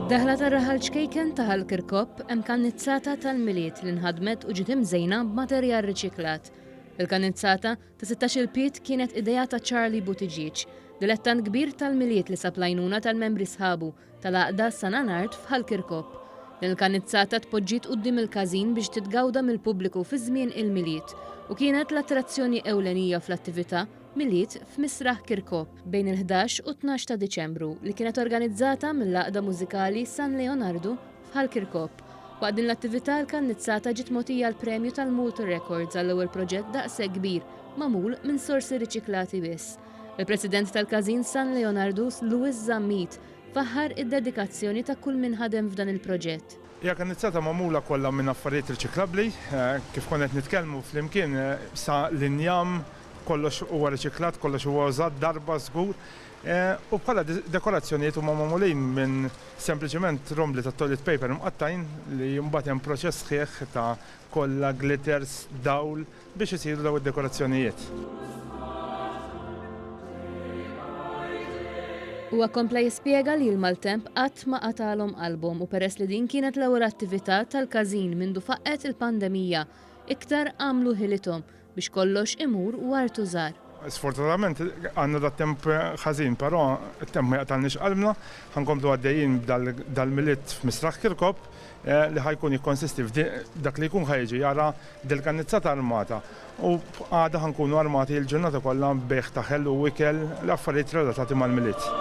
Fid-daħla tar-raħal ċkejken ta' Ħal Kirkop hemm kannizzata tal-Milied li nħadmet u ġiet imżejna b'materjal riċiklat. Il-kannizzata ta' 16-il pied kienet idea ta' Charlie Buttigieg, dilettant kbir tal-Milied li sab l-għajnuna tal-membri sħabu tal-Għaqda San Anard f'Ħal Kirkop. Din il-kannizzata tpoġġiet quddiem il-każin biex titgawda mill-pubbliku fi żmien il-Milied u kienet l-attrazzjoni ewlenija fl-attività Milied f'Misraħ Kirkop bejn il-11 u t-12 ta' Diċembru li kienet organizzata mill-Għaqda Mużikali San Leonardu f'Ħal Kirkop. Waqt din l-attività l-kannizzata ġiet mogħtija l-premju tal-Malta Records għall-ewwel proġett daqshekk kbir magħmul minn sorsi riċiklati biss. Il-President tal-Każin San Leonardu, Louis Zammit, faħħar id-dedikazzjoni ta' kull min ħadem f'dan il-proġett. Hija kannizzata magħmula kollha minn affarijiet riċiklabbli. Kif konna qed nitkellmu flimkien, sa l-injam, kollox huwa riċiklat, kollox huwa użat darba żgur. U bħala dekorazzjonijiet huma magħmulin minn sempliċement rombli ta' toilet paper imqattgħin li mbagħad hemm proċess sħiħ ta' kolla, glitters, dawl biex isiru dawn id-dekorazzjonijiet. Huwa kompla jispjega li l-maltemp qatt ma qatgħalhom qalbhom u peress li din kienet l-ewwel attività tal-każin mindu faqqgħet il-pandemija, iktar għamlu ħilithom biex kollox imur wartu żgħar. Sfortunatament għandna dat-temp ħażin, però t-temp ma jaqtgħalniex qalbna, ħa nkomplu għaddejjin b'dal-Milied f'Misraħ Kirkop li ħa jkun jikkonsisti f'dak li jkun ħa jiġi jara Dil-kannizzata armata u għada ħa nkunu armati l-ġurnata kollha b'bejgħ ta' ħelu u ikel, l-affarijiet relatati mal-Milied.